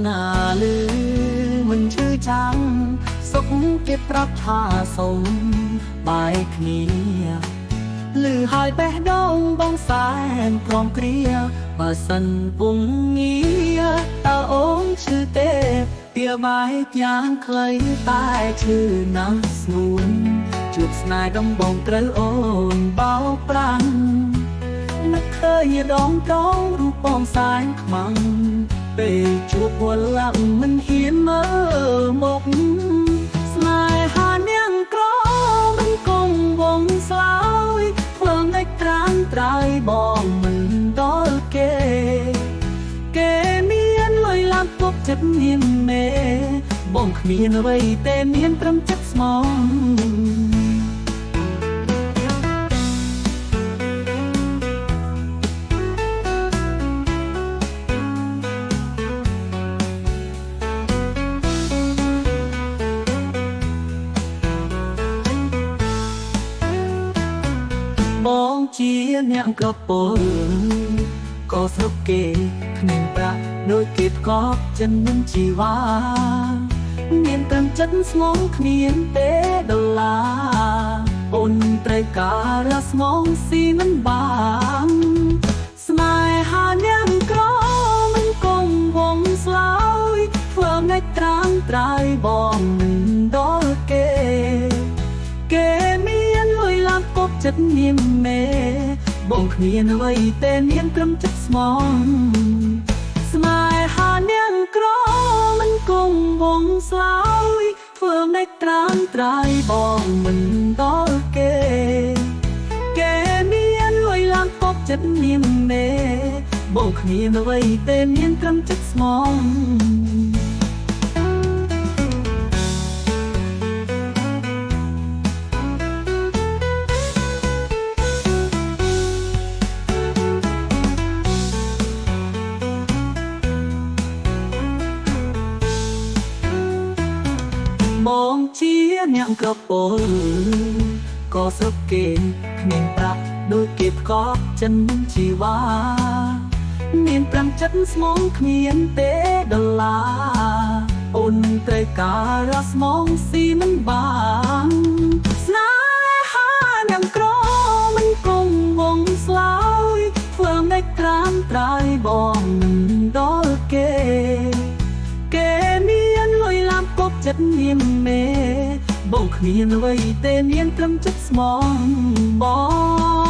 ណាលឺមិនឈឺចាំសុខគេប្រាប់ថាសុំបែកគ្នា លឺហើយបេះដូងបងសែនព្រមគ្រាបើសិនពុំងារតើអូនឈឺទេទាបែកយ៉ាងខ្លីតែឈឺណាស់ស្ងួនជួបស្នេហ៍ដំបងត្រូវអូនបោកប្រាំងនឹកឃើញដងតងរូបបងសែនខ្មាំងពេលជួបវល់ឡាក់មិនហ៊ានមើលមុខស្នេហានាងក្រមិនគង់វងស្លោយធ្វើមិនត្រាំត្រើយបងមិនដល់គេ គេមានលុយឡានពុកចិត្តមានមេបងគ្មានអ្វីទេមានត្រឹមចិត្តស្មងបងជាអ្នកក្រពលក៏ស្រុកគេគ្មានប្រាក់ដូចគេផ្កប់ចិននឹងជីវ៉ាមានត្រឹមចិត្តស្មងគ្មានទេដុល្លារអូនត្រូវការស្មងស៊ីមិនបានស្នេហាអ្នកក្រមិនគង់វងស្លោយធ្វើមិនត្រាំត្រើយបងមិនដល់គេ គេមានលុយឡានពុកចិត្តមានមេបងគ្មានអ្វីទេមានត្រឹមចិត្តស្មងស្នេហានាងក្រមិនគង់វងស្លោយធ្វើមិនត្រាំត្រើយបងមិនដល់គេ គេមានលុយឡានពុកចិត្តមានមេបងគ្មានអ្វីទេមានត្រឹមចិត្តស្មង បងជាអ្នកក្រពលក៏ស្រុកគេគ្មានប្រាក់ដូចគេផ្កប់ចិនជីវ៉ាមានប្រាំចិត្តស្មងគ្មានទេដុល្លារអូនត្រូវការស្មងស៊ីមិនបានស្នេហាអ្នកក្រមិនគង់វងស្លោយធ្វើមិនត្រាំត្រើយបងមិនដល់គេ គេមានលុយឡានគប់ចិត្តមានមេបងគ្មានអ្វីទេមានត្រឹមចិត្តស្មងបង